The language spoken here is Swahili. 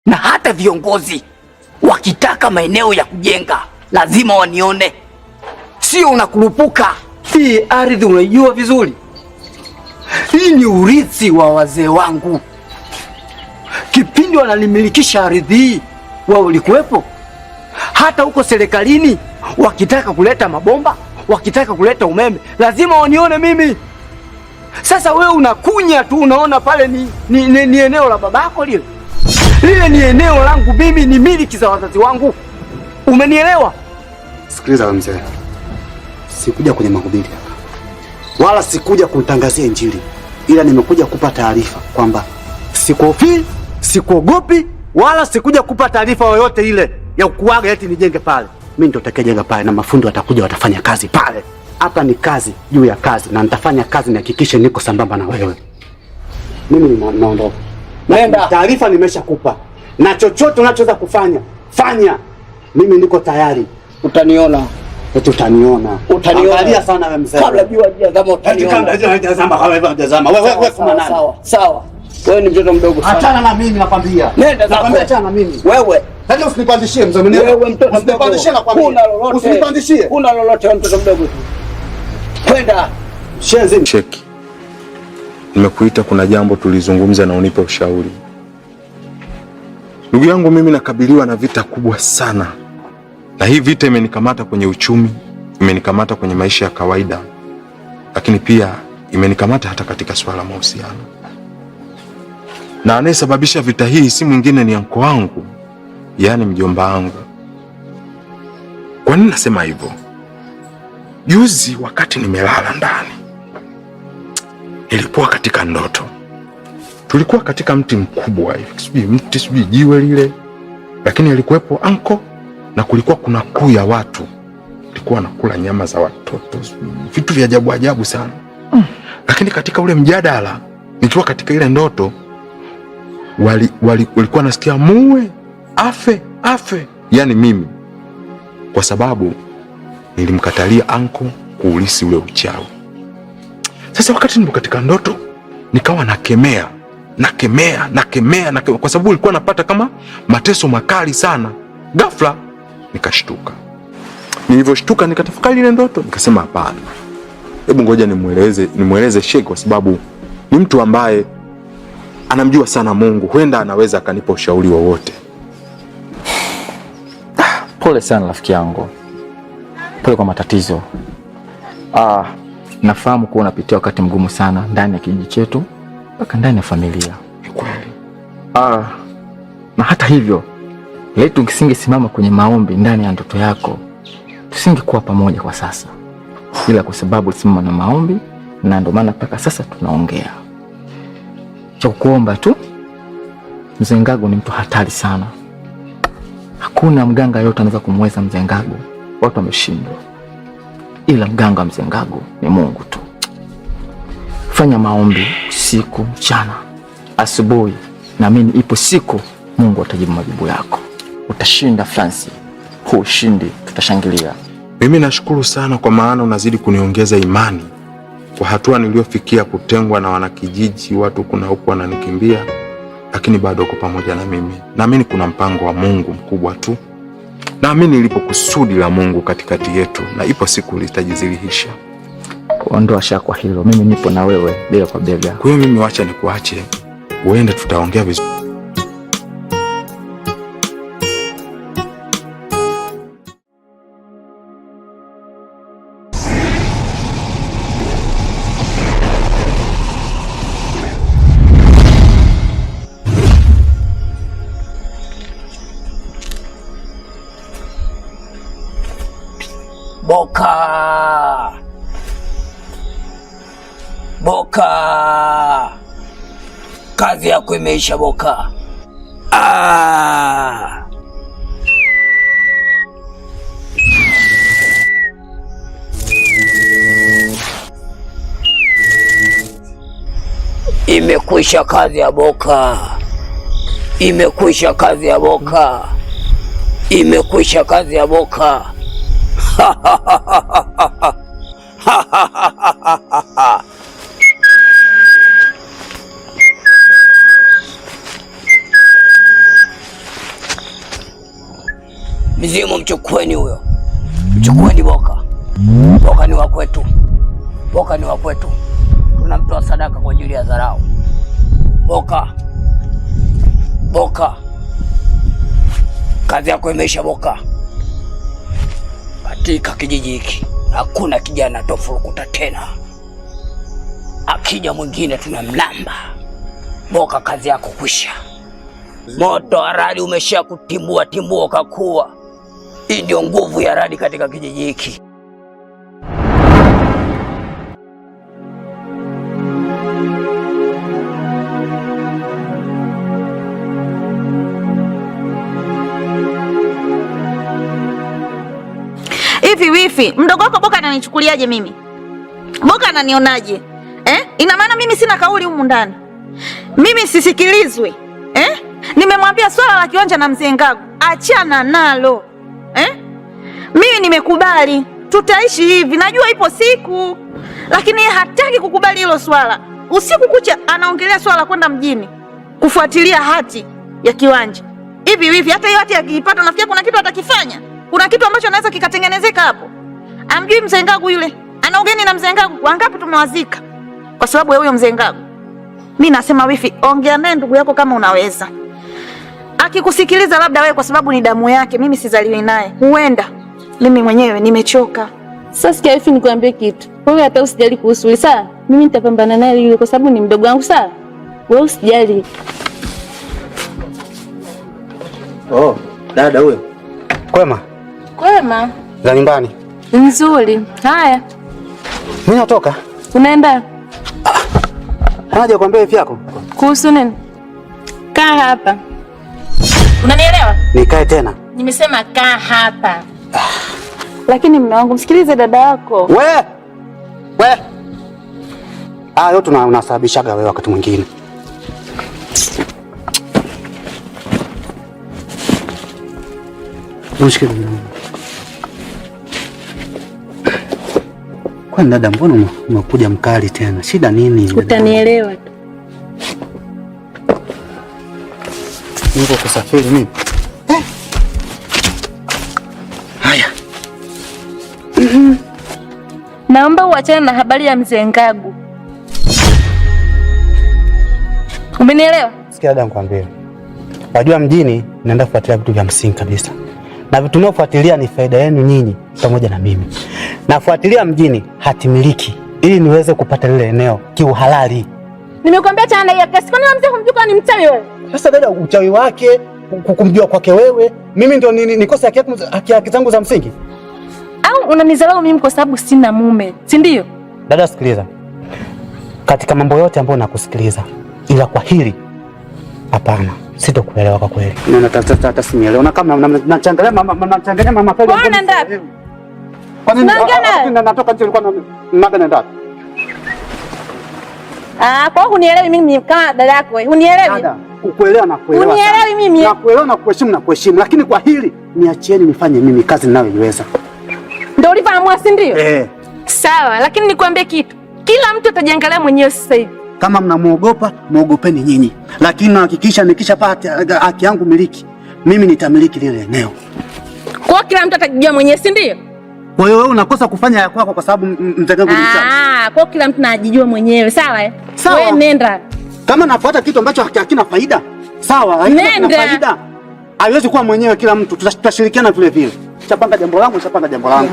Na hata viongozi wakitaka maeneo ya kujenga lazima wanione, sio unakurupuka. Hii ardhi unaijua vizuri, hii ni urithi wa wazee wangu. Kipindi wananimilikisha ardhi hii, wao ulikuwepo? Hata huko serikalini wakitaka kuleta mabomba, wakitaka kuleta umeme, lazima wanione mimi. Sasa wewe unakunya tu, unaona pale ni eneo la babako lile. Lile ni eneo langu mimi, ni miliki za wazazi wangu. Umenielewa? Sikiliza wewe mzee, sikuja kwenye mahubiri hapa, wala sikuja kutangazia Injili, ila nimekuja kupa taarifa kwamba sikuhofii, sikuogopi, wala sikuja kupa taarifa yoyote ile ya kuaga eti nijenge pale. Mimi ndio nitakayejenga pale na mafundi watakuja watafanya kazi pale. Hapa ni kazi juu ya kazi, na nitafanya kazi nihakikishe niko sambamba na wewe. Mimi naondoka. Nenda. Taarifa nimeshakupa, na chochote unachoweza kufanya fanya. Mimi niko tayari. Utaniona. Eti utaniona. Utaniona. Angalia sana wewe mzee. Kabla jua hajazama Eti utaniona. kabla jua hajazama, kabla jua hajazama. Wewe wewe kama nani? Sawa, sawa. Wewe ni mtoto mdogo sana. Achana na mimi nakwambia. Nenda zako. Nakwambia achana na mimi. Wewe. Sasa usinipandishie mzee mwenyewe. Wewe mtoto mdogo. Usinipandishie nakwambia. Huna lolote. Usinipandishie. Huna lolote wewe mtoto mdogo tu. Kwenda. Shenzi. Cheki. Nimekuita, kuna jambo tulizungumza na unipe ushauri. Ndugu yangu, mimi nakabiliwa na vita kubwa sana, na hii vita imenikamata kwenye uchumi, imenikamata kwenye maisha ya kawaida, lakini pia imenikamata hata katika swala la mahusiano. Na anayesababisha vita hii si mwingine ni anko wangu, yaani mjomba wangu. Kwa nini nasema hivyo? Juzi wakati nimelala ndani, nilikuwa katika ndoto. Tulikuwa katika mti mkubwa hivi, sijui mti sijui jiwe lile, lakini alikuwepo anko na kulikuwa kuna kuu ya watu, walikuwa wanakula nyama za watoto, vitu vya ajabu ajabu sana. Lakini katika ule mjadala, nikiwa katika ile ndoto, walikuwa nasikia muue, afe, afe, yani mimi, kwa sababu nilimkatalia anko kuulisi ule uchawi. Sasa wakati nipo katika ndoto nikawa nakemea, nakemea, nakemea, nakemea, kwa sababu nilikuwa napata kama mateso makali sana. Ghafla nikashtuka. Nilivyoshtuka nikatafakari ile ndoto, nikasema hapana, hebu ngoja nimueleze Sheikh, kwa sababu ni mtu ambaye anamjua sana Mungu, huenda anaweza akanipa ushauri wowote. Pole sana rafiki yangu, pole kwa matatizo. Nafahamu kuwa unapitia wakati mgumu sana ndani ya kijiji chetu mpaka ndani ya familia. Ni kweli. Na hata hivyo laiti usingesimama kwenye maombi ndani ya ndoto yako tusingekuwa pamoja kwa sasa, ila kwa sababu ulisimama na maombi na ndio maana mpaka sasa tunaongea. Cha kukuomba tu, Mzee Ngagu ni mtu hatari sana. Hakuna mganga yote anaweza kumweza Mzee Ngagu, watu wameshindwa, ila mganga wa Mzee Ngagu ni Mungu tu. Fanya maombi usiku, mchana, asubuhi, naamini ipo siku Mungu atajibu majibu yako. Utashinda Francis, huu ushindi tutashangilia. Mimi nashukuru sana kwa maana unazidi kuniongeza imani kwa hatua niliyofikia, kutengwa na wanakijiji, watu kuna huku wananikimbia, lakini bado uko pamoja na mimi. Naamini kuna mpango wa Mungu mkubwa tu, naamini lipo kusudi la Mungu katikati yetu, na ipo siku litajidhihirisha. Ondoa shaka kwa hilo, mimi nipo na wewe bega kwa bega. Kwa hiyo mimi wacha nikuache uende, tutaongea vizuri. Boka. Boka. Kazi yako imeisha Boka. Ah. Imekwisha kazi ya Boka. Imekwisha kazi ya Boka. Imekwisha kazi ya Boka. Mizimu mchukueni huyo. Mchukueni Boka. Boka ni wa kwetu. Boka ni wa kwetu. Tunamtoa sadaka kwa ajili ya dharau. Boka. Boka. Kazi yako imeisha Boka. Katika kijiji hiki hakuna kijana tofurukuta tena. Akija mwingine tunamlamba. Boka, kazi yako kwisha. Moto wa radi umesha kutimbua timbua ukakua. Hii ndio nguvu ya radi katika kijiji hiki. Hivi wifi, mdogo wako Boka ananichukuliaje mimi? Boka ananionaje? Eh? Ina maana mimi sina kauli humu ndani. Mimi sisikilizwi. Eh? Nimemwambia swala la kiwanja na mzee Ngagu, achana nalo. Eh? Mimi nimekubali, tutaishi hivi. Najua ipo siku. Lakini yeye hataki kukubali hilo swala. Usiku kucha anaongelea swala la kwenda mjini kufuatilia hati ya kiwanja. Hivi hivi hata hiyo hati akiipata nafikiri kuna kitu atakifanya. Kuna kitu ambacho anaweza kikatengenezeka hapo. Amjui mzee Ngagu yule. Ana ugeni na mzee Ngagu. Wangapi tumewazika kwa sababu ya huyo mzee Ngagu. Mimi nasema wifi, ongea naye ndugu yako kama unaweza. Akikusikiliza labda wewe kwa sababu ni damu yake, mimi sizaliwi naye. Huenda mimi mwenyewe nimechoka. Sasa sikia wifi, nikwambie kitu. Wewe hata usijali kuhusu yule, sawa? Mimi nitapambana naye yule kwa sababu ni mdogo wangu, sawa? Wewe usijali. Oh, dada huyo. Kwema? Kwema. Za nyumbani? Nzuri. Haya. Mimi natoka. Unaenda? Haja kuambia hivi yako. Kuhusu nini? Kaa hapa. Unanielewa? Nikae tena? Nimesema kaa hapa. Lakini mume wangu, msikilize dada yako. We! We! Ah, yote unasababishaga wewe wakati mwingine. Mshike. Kwani dada, mbona umekuja mkali tena? Shida nini? Utanielewa tu. Niko kusafiri mimi. Haya. Naomba uachane na habari ya mzee Ngagu. Umenielewa? Sikia dada, nikwambie. Wajua mjini naenda kufuatilia vitu vya msingi kabisa. Na vitu ninavyofuatilia ni faida yenu nyinyi pamoja na mimi. Nafuatilia mjini hatimiliki ili niweze kupata lile eneo kiuhalali. Nimekuambia achana na hiyo kesi. Kwani mzee humjui ni mchawi wewe? Sasa dada, uchawi wake kumjua kwake wewe, mimi ndio nikose haki zangu za msingi? Au unanidharau mimi kwa sababu sina mume, si ndio? Dada sikiliza. Katika mambo yote ambayo nakusikiliza, ila kwa hili hapana, sitokuelewa kwa kweli. Na hata sinielewa. Na kama nachangalia mama, nachangalia mama pale. Wewe unaenda wapi? Kwa nini natoka nje nilikuwa naga naenda wapi? Ah, kwa hiyo hunielewi mimi kama dada yako wewe. Hunielewi? Dada, kukuelewa na kuelewa. Hunielewi mimi? Na kuelewa na kuheshimu na kuheshimu, lakini kwa hili niachieni nifanye mimi kazi ninayoiweza. Ndio ulivyoamua, si ndio? Eh. Sawa, lakini nikwambie kitu. Kila mtu atajiangalia mwenyewe sasa hivi. Kama mnamuogopa, muogopeni nyinyi. Lakini nahakikisha nikishapata haki yangu miliki, mimi nitamiliki lile eneo. Kwa kila mtu atajijua mwenyewe, si ndio? Kwa hiyo wewe unakosa kufanya ya kwako kwa sababu mzee wangu ni mchawi. Ah, kwa kila mtu anajijua mwenyewe, sawa eh? Sawa. Wewe nenda. Kama nafuata kitu ambacho hakina faida, sawa, hakina faida. Haiwezi kuwa mwenyewe kila mtu, tutashirikiana vile vile. Chapanga jambo langu, chapanga jambo langu.